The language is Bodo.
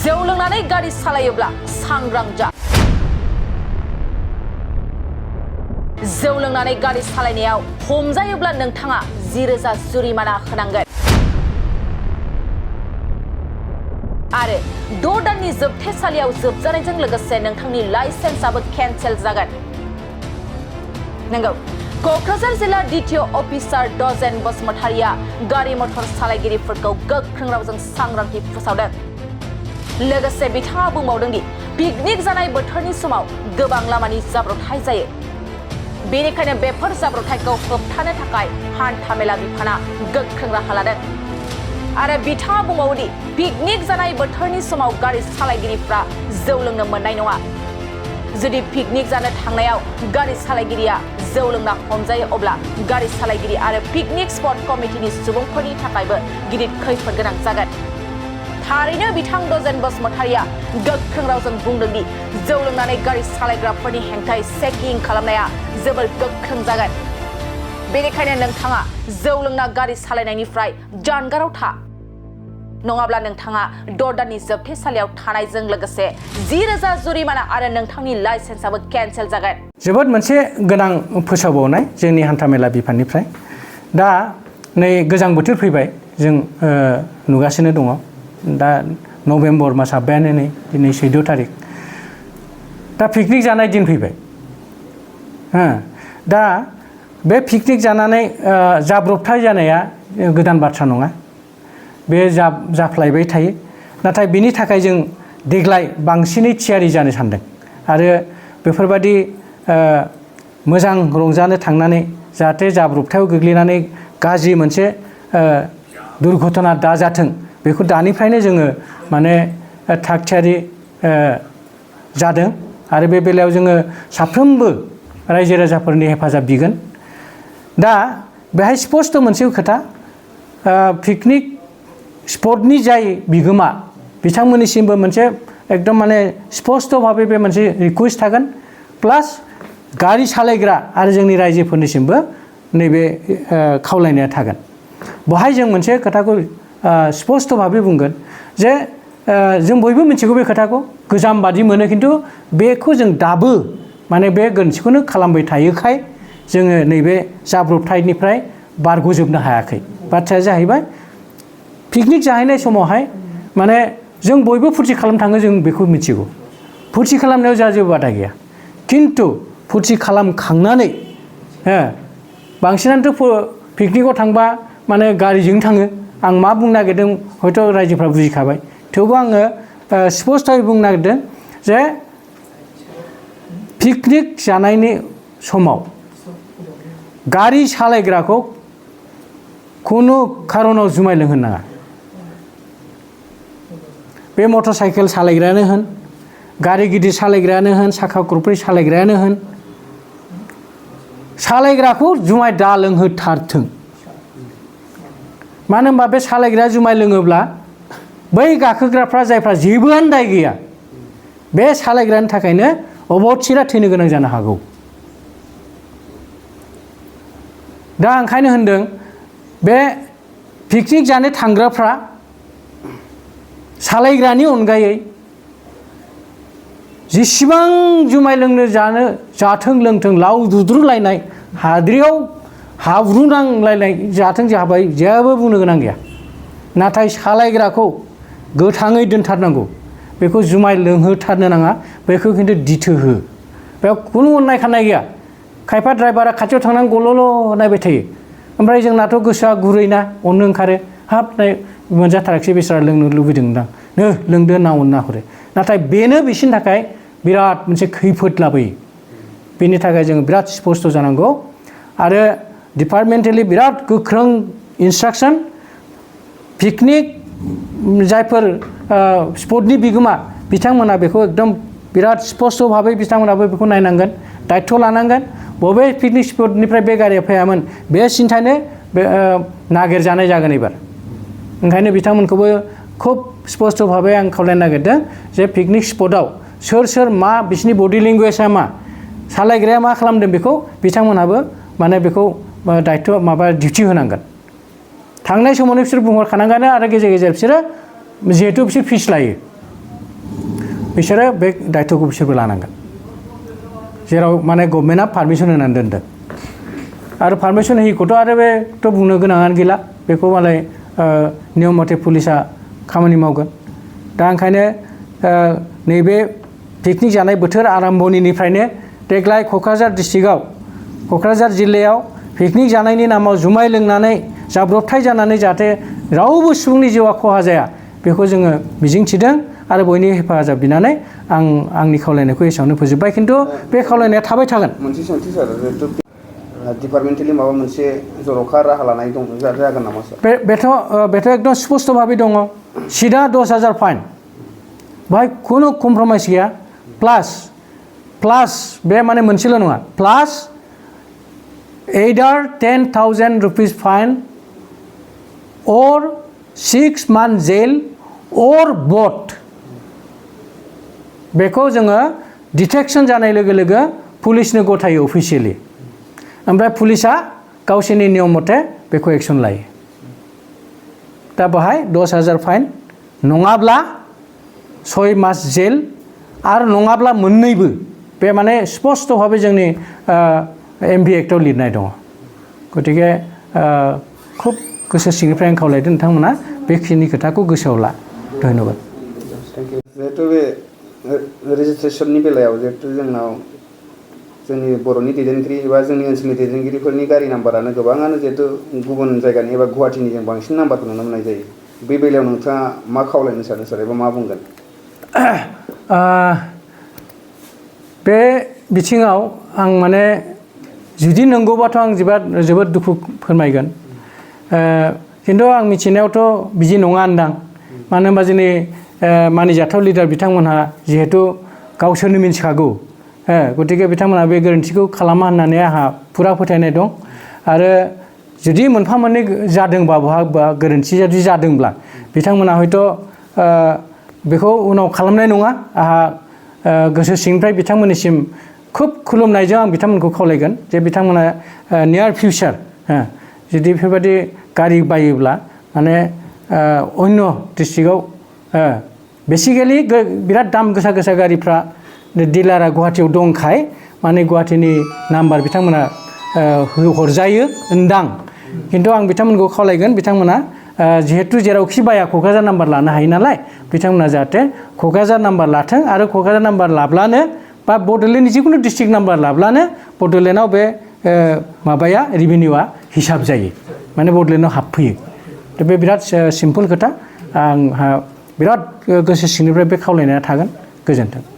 जौ लोंनानै गारि सालायोब्ला सांग्रां जा। जौ लोंनानै गारि सालायनायाव हमजायोब्ला नोंथाङा 10,000 जुरिमाना होनांगोन आरो 6 दाननि जोबथेसालियाव जोबजानायजों लोगोसे नोंथांनि लाइसेन्सआबो केन्सेल जागोन। नंगौ, क'क्राझार जिल्ला DTO अफिसार डजेन बसुमतारिया गारि मटर सालायगिरिफोरखौ गोख्रों रावजों सांग्रांथि फोसावदों। लोगोसे बिथाङा बुंबावदों दि पिकनिक जानाय बोथोरनि समाव गोबां लामानि जाब्रबथाय जायो। बेनिखायनो बेफोर जाब्रबथायखौ होबथानो थाखाय हान्थामेला बिफाना गोख्रों राहा लादों आरो बिथाङा बुंबावो दि पिकनिक जानाय बोथोरनि समाव गारि सालायगिरिफ्रा जौ लोंनो मोननाय नङा। जुदि पिकनिक जानो थांनायाव गारि सालायगिरिया जौ लोंना हमजायो अब्ला गारि सालायगिरि आरो पिकनिक स्पट कमिटिनि सुबुंफोरनि थाखायबो गिदिर खैफोद गोनां जागोन। थारैनो बिथां डजेन बसुमतारिया गोख्रों रावजों बुंदों दि जौ लोंनानै गारि सालायग्राफोरनि हेंथायै चेकिं खालामनाया जोबोर गोख्रों जागोन। बेनिखायनो नोंथाङा जौ लोंना गारि सालायनायनिफ्राय जानगाराव था, नङाब्ला नोंथाङा 6 दाननि जोबथेसालियाव थानायजों लोगोसे 10,000 जुरिमाना आरो नोंथांनि लाइसेन्सआबो केन्सेल जागोन। जोबोद मोनसे गोनां फोसावबावनाय जोंनि हान्थामेला बिफाननिफ्राय। दा नै गोजां बोथोर फैबाय, जों नुगासिनो दङ। दा नभेम्बर मासा हाबबायानो नै, दिनै 14 थारिख। दा पिकनिक जानाय दिन फैबाय। दा बे पिकनिक जानानै जाब्रबथाय जानाया गोदान बाथ्रा नङा, बे जाफ्लायबाय थायो। नाथाय बिनि थाखाय जों देग्लाय बांसिनै थियारि जानो सानदों आरो बेफोरबायदि मोजां रंजानो थांनानै जाहाथे जाब्रबथायाव गोग्लैनानै गाज्रि मोनसे दुर्घटना दाजाथों, बेखौ दानिफ्रायनो जोङो माने थाग थियारि जादों आरो बे बेलायाव जोङो साफ्रोमबो रायजो राजाफोरनि हेफाजाब बिगोन। दा बेहाय स्पष्ट मोनसे खोथा, पिकनिक स्पटनि जाय बिगोमा बिथांमोननिसिमबो मोनसे एकदम माने स्पष्ट भाबै बे मोनसे रिकुवेस्ट थागोन, प्लास गारि सालायग्रा आरो जोंनि रायजोफोरनिसिमबो नैबे खावलायनाया थागोन। बेहाय जों मोनसे खोथाखौ स्पष्ट भाबै बुंगोन जे जों बयबो मिथिगौ बे खोथाखौ, गोजाम बादि मोनो, खिन्थु बेखौ जों दाबो माने बे गोरोन्थिखौनो खालामबाय थायोखाय जोङो नैबे जाब्रबथायनिफ्राय बारग'जोबनो हायाखै। बाथ्राया जाहैबाय पिकनिक जाहैनाय समावहाय माने जों बयबो फुरथि खालामनो थाङो, जों बेखौ मिथिगौ। फुरथि खालामनायाव जोंहा जेबो बादा गैया, खिन्थु फुरथि खालामखांनानै बांसिनानोथ' पिकनिकआव थांबा माने गारिजों थाङो। आं मा बुंनो नागिरदों हयथ' रायजोफ्रा बुजिखाबाय, थेवबो आङो स्पष्टयै बुंनो नागिरदों जे पिकनिक जानायनि समाव गारि सालायग्राखौ खुनु खारनाव जुमाय लोंहोनो नाङा। बे मटर साइकेल सालायग्रायानो होन, गारि गिदिर सालायग्रायानो होन, साखा खब्रै सालायग्रायानो होन, सालायग्राखौ जुमाय दा लोंहोथारथों। मानो होनबा बे सालायग्राया जुमाय लोङोब्ला बै गाखोग्राफ्रा जायफ्रा जेबोआनो दाय गैया, बे सालायग्रानि थाखायनो अबथिरा थैनो गोनां जानो हागौ। दा ओंखायनो होनदों बे पिकनिक जानो थांग्राफ्रा सालायग्रानि अनगायै जेसेबां जुमाय लोंनो जाथों लोंथों, लाव दुद्रुलायनाय, हाद्रियाव हाब्रु नांलायनाय जाथों, जाबाय, जेबो बुंनो गोनां गैया। नाथाय सालायग्राखौ गोथाङै दोनथारनांगौ, बेखौ जुमाय लोंहोथारनो नाङा, बेखौ खिन्थु दिथो हो। बेयाव खुनु अननाय खाननाय गैया। खायफा ड्राइभारा खाथियाव थांनानै गल'ल' नायबाय थायो, ओमफ्राय जोंनाथ' गोसोआ गुरैना, अननो ओंखारो, हाब मोनजाथाराखिसै बेसारा, लोंनो लुबैदोंदां, नो लोंदो होनना अनना हरो। नाथाय बेनो बिसोरनि थाखाय बिराद मोनसे खैफोद लाबोयो। बेनि थाखाय जों बिराद स्पष्ट जानांगौ आरो डिपार्टमेन्टेलि बिराद गोख्रों इन्सट्राक्सन। पिकनिक जायफोर स्पटनि बिगोमा बिथांमोना बेखौ एकदम बिराद स्पष्ट भाबै बिथांमोनाबो बेखौ नायनांगोन, दायथ' लानांगोन। बबे पिकनिक स्पटनिफ्राय बे गारिया फैयामोन, बे सिन्थानो बे नागिरजानाय जागोन एबार। ओंखायनो बिथांमोनखौबो खुब स्पष्ट भाबै आं खावलायनो नागिरदों जे पिकनिक स्पटआव सोर सोर मा, बिसिनि बडि लेंगुवेजआ मा, सालायग्राया मा खालामदों, बेखौ बिथांमोनहाबो माने बेखौ दायथ' डिउटि होनांगोन। थांनाय समावनो बिसोर बुंहरखानांगोन आरो गेजेर गेजेर बिसोरो जिहेथु बिसोर फिस लायो, बिसोरो बे दायथ'खौ बिसोरबो लानांगोन जेराव माने गभर्नमेन्टआ पारमिसन होनानै दोनदों आरो पारमिसन होयिखौथ' आरो बेथ' बुंनो गोनाङानो गैला बेखौ मालाय नियम मथे पुलिसा खामानि मावगोन दा ओंखायनो नैबे पिकनिक जानाय बोथोर आरम्भनिफ्रायनो देग्लाय क'क्राझार डिस्ट्रिक्टआव क'क्राझार जिल्लायाव पिकनिक जानायनि नामाव जुमाय लोंनानै जाब्रबथाय जानानै जाहाथे रावबो सुबुंनि जिउआ खहा जाया बेखौ जोङो मिजिंथिदों आरो बयनि हेफाजाब बिनानै आंनि खावलायनायखौ एसेयावनो फोजोबबाय खिन्थु बे खावलायनाया थाबाय थागोन मोनसे सोंथि सार डिपार्टमेन्टेलि माबा मोनसे जर'खा राहा लानाय दं जागोन नामा सार बेथ' एकदम स्पस्ट भाबै दङ सिदा 10,000 फाइन बाहाय खुनु कमप्रमाइस गैया प्लास बे माने मोनसेल' नङा प्लास either 10,000 rupees fine or 6 months jail or both बेखौ जोङो डिटेक्शन जानाय लोगो लोगो पुलिसनो गथायो अफिसियेलि ओमफ्राय पुलिसा गावसोरनि नियम मथे बेखौ एक्शन लायो दा बेहाय 10,000 फाइन नङाब्ला 6 मास जेल आरो नङाब्ला मोननैबो बे माने स्पष्ट भाबै जोंनि एमभि एक्टआव लिरनाय दङ गतिके खुब गोसो सिंनिफ्राय आं खावलायदों नोंथांमोना बेखिनि खोथाखौ गोसोआव ला धन्यबाद जिहेतु बे रेजिस्ट्रेसननि बेलायाव जिहेतु जोंनाव जोंनि बर'नि दैदेनगिरि एबा जोंनि ओनसोलनि दैदेनगिरिफोरनि गारि नाम्बारानो गोबाङानो जिहेतु गुबुन जायगानि एबा गुवाहाटीनि जों बांसिन नाम्बारखौ नुनो मोननाय जायो बे बेलायाव नोंथाङा मा खावलायनो सानो सार एबा मा बुंगोन बे बिथिङाव आं माने जुदि नंगौबाथ' आं जोबोद दुखु फोरमायगोन खिन्थु आं मिथिनायावथ' बिदि नङा होनदां मानो होनबा जोंनि मानिजाथाव लिडार बिथांमोनहा जिहेतु गावसोरनो मिन्थिखागौ गतिके बिथांमोनहा बे गोरोन्थिखौ खालामा होननानै आंहा फुरा फोथायनाय दं आरो जुदि मोनफा मोननै जादोंबा बहा गोरोन्थि जुदि जादोंब्ला बिथांमोना हयथ' बेखौ उनाव खालामनाय नङा आंहा गोसो सिंनिफ्राय बिथांमोननिसिम खुब खुलुमनायजों आं बिथांमोनखौ खावलायगोन जे बिथांमोना नियार फिउचार जुदि बेफोरबायदि गारि बायोब्ला माने अन्य डिस्ट्रिक्टआव बेसिकेलि बिराद दाम गोसा गोसा गारिफ्रा डिलारा गुवाहाटीयाव दंखाय माने गुवाहाटीनि नाम्बार बिथांमोना हरजायो होनदां खिन्थु आं बिथांमोनखौ खावलायगोन बिथांमोना जिहेतु जेरावखि बाया क'क्राझार नाम्बार लानो हायो नालाय बिथांमोना जाहाथे क'क्राझार नाम्बार लाथों आरो क'क्राझार नाम्बार लाब्लानो बा बड'लेण्डनि जिखुनु डिस्ट्रिक्ट नाम्बार लाब्लानो बड'लेण्डआव बे माबाया रेभिनिउआ हिसाब जायो माने बड'लेण्डआव हाबफैयो दा बे बिराद सिम्पोल खोथा आंहा बिराद गोसो सिंनिफ्राय बे खावलायनाया थागोन गोजोन्थों